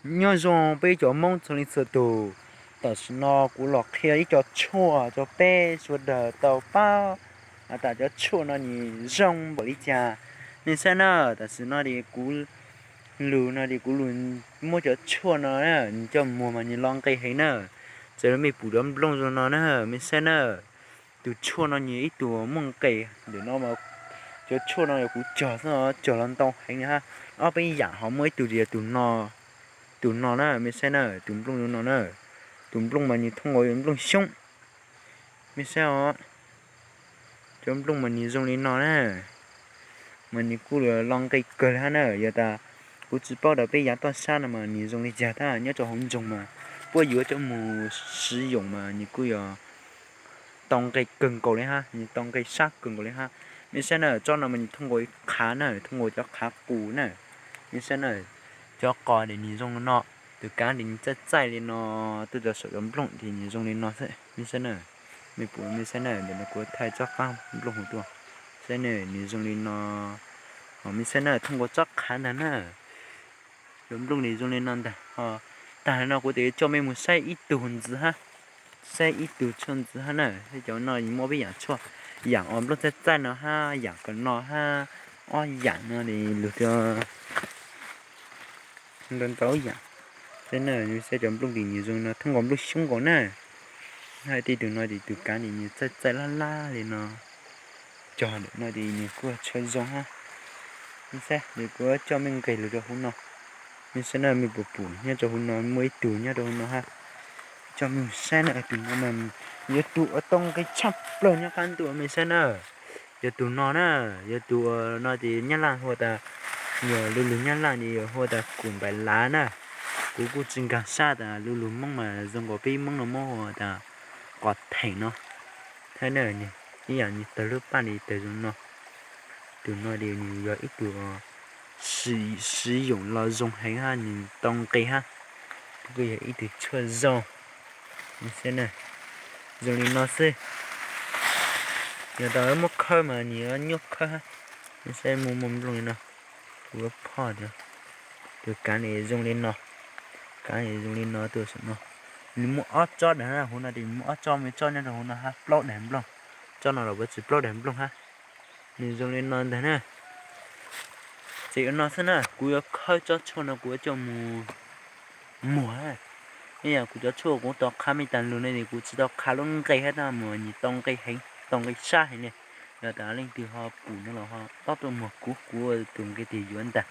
Nyob zoo peb cov Hmoob txhua leej txhua tus, tam sim no kuv los qhia ib co tshuaj rau peb sawv daws tau paub tas cov tshuaj no nws zoo npaum li cas. Nej saib na, tam sim no es kuv lug no es kuv lug muab cov tshuaj no na nws coj muag mas nws lo nqe heev na. Txawm mej pum cov nplooj zoo no na, mej saib na, tus tshuaj no nws ib tug muaj nqe ntawm no, cov tshuaj no yog kuv cog xwb, cog los ntau heev li hab. Ob peb yam ho muaj ib tug, tus no na, mej saib na, tus nplooj zoo no na, tus nplooj mas nws thooj nkaus nplooj xyoob. Mej saib os, cov nplooj mas nws zoo li no na, mas nws kuj lo nqe kawg li hab na. Yog tas kuv tsis paub tas peb yav toj sab no mas nws zoo li cas, tab nyob rau hauv nroog mas puab yuav coj mus siv yoos mas nws kuj yog tau nqe kawg nkaus li hab, nws tau nqe sab kawg nkaus li hab. Mej saib na, tsob no mas nws thooj nkaus ib qhav na, thooj nkaus cov qhav qus na. Mej saib na, cov qos es nws zoo li no, tus kav es nws txaij txaij li no, tuaj rau saum cov nplooj es nws zoo li no xwb. Mej saib na, mej pum mej saib na, ntawm no kuv thaij tsob qab nplooj hauv tuaj. Saib na, nws zoo li no. Mej saib na, thooj nkaus tsob qhav ntag na. Cov nplooj nws zoo li no ntag. Tag no kuv tes coj mej mus saib ib tug ntxiv hab, saib ib tug tshuaj ntxiv hab na. Cov no muaj peb yaam tshuaj, yaam uas nplooj txaij txaij no hab, yaam ko no hab, ob yaam no es lug ntau ntau yaam. Saib na, saib cov nplooj tes nws zoo li no, thooj nkaus nplooj xyoob nkaus na. Hab tej tug no tes tus kav es nws txaij txaij laj laj li no. Cog ntawm no tes nws kuj tshuaj zoo hab. Mej saib, kuv coj mej nqis lug rau hauv no. Mej saib na, mej pum pum nyob rau hauv no muaj ib tug nyob rau hauv no hab. Coj mej saib na, tus no mas yog tus uas tau nqe tshaj plaws nyob qab ntuj, mej saib na. Yog tus no na, yog tus no tes Nyab Laj hu tas, yog lu lug Nyab Laj es yog hu tas kum npais lav na. Kuv kuj tsis nkaag sab tas lu lug Moob mas zoo nkaus peb Moob no muab hu tas qos theem no. Thaib na, ib yaam nws tawg lub paj li tawg zoo no. Tus no tes nws yog ib tug siv yoos los zoo heev hab, nws tau nqe hab. Kuj yog ib tug tshuaj zoo. Mej saib na, zoo li no xwb. Yog tas muab khawb mas nws yuav nyuaj khawb hab. Mej saib muaj muaj nplooj li no. Kuv yuav phoj, tus kav es zoo li no, kav es zoo li no tuaj saum no. Nws muaj ob tsob daim hauv no tes muaj ob tsob, muaj tsob nyob rau hauv no hab, plaub daim nplooj. Tsob no los puas tsis plaub daim nplooj hab. Nws zoo li no ntag na. Ces ua no xwb na, kuv yuav khawb tsob tshuaj no kuv yuav coj mus muag. Ib yam kuv cov tshuaj kuv tau qha mej tas lug ne, kuv tsis tau qha lub nqe hab, tab mas nws tau nqe heev, tau nqe sab heev li. Yog tas leej twg ho pum no los ho paub tuaj muag kuv, kuv ua tus nqe tes yuav ntag.